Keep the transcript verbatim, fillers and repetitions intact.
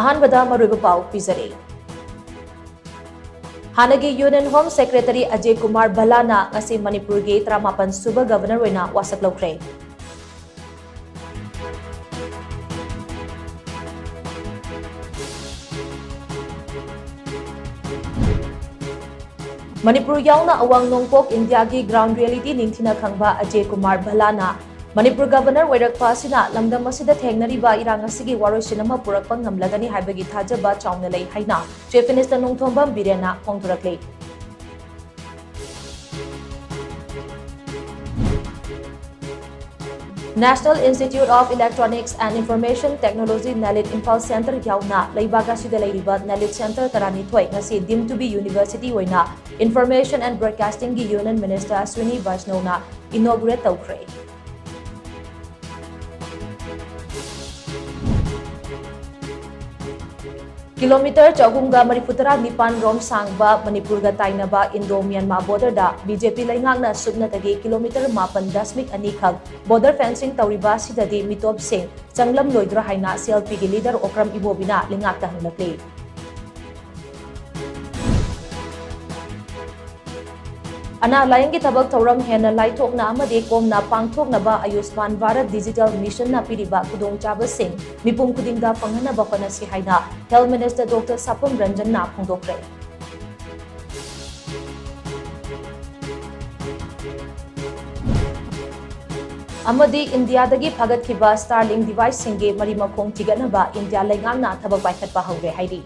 ꯑꯍꯥꯟꯕꯗ ꯃꯔꯨꯑꯣꯏꯕ ꯄꯥꯎ ꯄꯤꯖꯔꯤ꯫ ꯍꯥꯟꯅꯒꯤ Union Home Secretary ꯑꯖꯦ ꯀꯨꯃꯥꯔ ꯚꯜꯂꯥꯅ ꯉꯁꯤ ꯃꯅꯤꯄꯨꯔꯒꯤ ꯇꯔꯥꯃꯥꯄꯟ ꯁꯨꯕ Governor ꯑꯣꯏꯅ ꯋꯥꯁꯛ ꯂꯧꯈ꯭ꯔꯦ꯫ ꯃꯅꯤꯄꯨꯔ ꯌꯥꯎꯅ ꯑꯋꯥꯡ ꯅꯣꯡꯄꯣꯛ ꯏꯟꯗꯤꯌꯥꯒꯤ ground reality ꯅꯤꯡꯊꯤꯅ ꯈꯪꯕ ꯑꯖꯦ ꯀꯨꯃꯥꯔ ꯚꯜꯂꯥꯅ ꯃꯅꯤꯄꯨꯔ Governor ꯑꯣꯏꯔꯛꯄ ꯑꯁꯤꯅ ꯂꯝꯗꯝ ꯑꯁꯤꯗ ꯊꯦꯡꯅꯔꯤꯕ ꯏꯔꯥꯡ ꯑꯁꯤꯒꯤ ꯋꯥꯔꯣꯏꯁꯤꯟ ꯑꯃ ꯄꯨꯔꯛꯄ ꯉꯝꯂꯒꯅꯤ ꯍꯥꯏꯕꯒꯤ ꯊꯥꯖꯕ ꯆꯥꯎꯅ ꯂꯩ ꯍꯥꯏꯅ Chief Minister Nongthombam ꯕꯤꯔꯦꯟꯅ ꯐꯣꯡꯗꯣꯔꯛꯂꯤ꯫ National Institute of Electronics and Information Technology, NELIT, Imphal Centre ꯌꯥꯎꯅ ꯂꯩꯕꯥꯛ ꯑꯁꯤꯗ ꯂꯩꯔꯤꯕ NELIT Centre ꯇꯔꯥꯅꯤꯊꯣꯏ ꯉꯁꯤ deemed to be university ꯑꯣꯏꯅ Information and Broadcasting ꯒꯤ Union Minister ꯑꯁ꯭ꯋꯤꯅꯤ ꯕꯩꯁꯅꯧꯅ inaugurate ꯇꯧꯈ꯭ꯔꯦ꯫ ꯀꯤꯂꯣꯃꯤꯇꯔ ꯆꯍꯨꯝꯒ ꯃꯔꯤꯐꯨꯇꯔꯥ ꯅꯤꯄꯥꯟ ꯔꯣꯝ ꯁꯥꯡꯕ ꯃꯅꯤꯄꯨꯔꯒ ꯇꯥꯏꯅꯕ Indo Myanmar border ꯗ BJP ꯂꯩꯉꯥꯛꯅ ꯁꯨꯞꯅꯇꯒꯤ ꯀꯤꯂꯣꯃꯤꯇꯔ ꯃꯥꯄꯟ ꯗꯁꯃꯤꯛ ꯑꯅꯤ ꯈꯛ border fencing ꯇꯧꯔꯤꯕ ꯑꯁꯤꯗꯗꯤ ꯃꯤꯇꯣꯞꯁꯤꯡ ꯆꯪꯂꯝꯂꯣꯏꯗ꯭ꯔꯥ ꯍꯥꯏꯅ CLP ꯒꯤ leader ꯑꯣꯀ꯭ꯔꯝ ꯏꯕꯣꯕꯤꯅ ꯂꯩꯉꯥꯛꯇ ꯍꯪꯂꯛꯂꯤ꯫ ꯑꯅꯥ ꯂꯥꯌꯦꯡꯒꯤ ꯊꯕꯛ ꯊꯧꯔꯝ ꯍꯦꯟꯅ ꯂꯥꯏꯊꯣꯛꯅ ꯑꯃꯗꯤ ꯀꯣꯝꯅ ꯄꯥꯡꯊꯣꯛꯅꯕ ꯑꯌꯨꯁꯃꯥꯟ ꯚꯥꯔꯠ Digital Mission ꯅ ꯄꯤꯔꯤꯕ ꯈꯨꯗꯣꯡꯆꯥꯕꯁꯤꯡ ꯃꯤꯄꯨꯝ ꯈꯨꯗꯤꯡꯗ ꯐꯪꯍꯟꯅꯕ ꯍꯣꯠꯅꯁꯤ ꯍꯥꯏꯅ Health Minister Doctor ꯁꯥꯄꯝ ꯔꯟꯖꯟꯅ ꯐꯣꯡꯗꯣꯛꯈ꯭ꯔꯦ꯫ ꯑꯃꯗꯤ ꯏꯟꯗꯤꯌꯥꯗꯒꯤ ꯐꯥꯒꯠꯈꯤꯕ Starlink device ꯁꯤꯡꯒꯤ ꯃꯔꯤ ꯃꯈꯣꯡ ꯊꯤꯒꯠꯅꯕ ꯏꯟꯗꯤꯌꯥ ꯂꯩꯉꯥꯛꯅ ꯊꯕꯛ ꯄꯥꯏꯈꯠꯄ ꯍꯧꯔꯦ ꯍꯥꯏꯔꯤ꯫